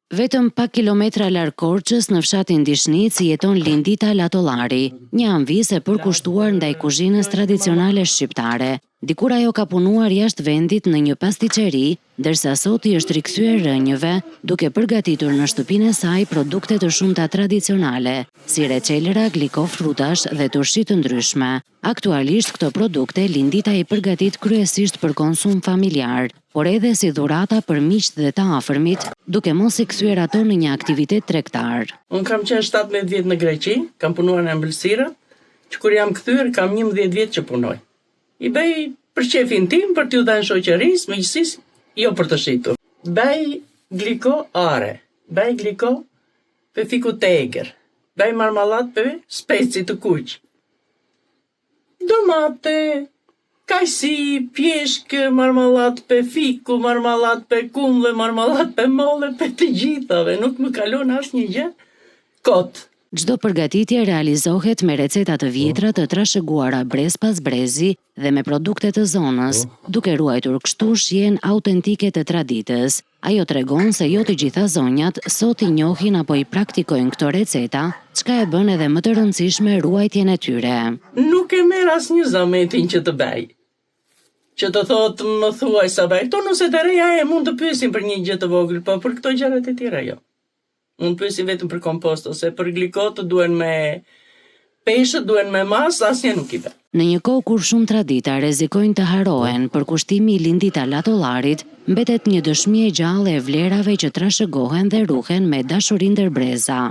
Vetëm pak kilometra larg Korçës, në fshatin Dishnicë, jeton Lindita Latollari, një amvisë e përkushtuar ndaj kuzhinës tradicionale shqiptare. Dikur ajo ka punuar jashtë vendit në një pastiçeri, ndërsa sot i është rikthyer rrënjëve, duke përgatitur në shtëpinë e saj produkte të shumta tradicionale, si reçelra, gliko frutash dhe turshi të ndryshme. Aktualisht këto produkte Lindita i përgatit kryesisht për konsum familjar, por edhe si dhurata për miqtë dhe të afërmit, duke mos i kthyer ato në një aktivitet tregtar. Unë kam qenë 17 vjet në Greqi, kam punuar në ëmbëlsira, që kur jam kthyer kam 11 vjet që punoj. I bëj për qefin tim, për t'ju dhënë shoqërisë, miqësisë, jo për të shitur. Bëj gliko are, bëj gliko pe fiku të egër, bëj marmallat pe speci të kuq. Domate, kajsi, pjeshkë, marmallat pe fiku, marmallat pe kumlle, marmallat pe molle, pe të gjithave, nuk më kalon asnjë gjë kot. Çdo përgatitje realizohet me receta të vjetra të trashëguara brez pas brezi dhe me produkte të zonës, duke ruajtur kështu shijen autentike të traditës. Ajo tregon se jo të gjitha zonjat sot i njohin apo i praktikojnë këto receta, çka e bën edhe më të rëndësishme ruajtjen e tyre. Nuk e merr asnjë zametin që të bëj. Që të thotë më thuaj sa bëj. Këto nuset e reja e mund të pyesin për një gjë të vogël, po për këto gjërat e tjera jo. Mund të pyesin vetëm për kompost ose për gliko të duhen me peshë, duhen me masë, asnjë nuk i bën. Në një kohë kur shumë tradita rrezikojnë të harrohen, përkushtimi i Lindita Latollarit mbetet një dëshmi e gjallë e vlerave që trashëgohen dhe ruhen me dashuri ndër breza.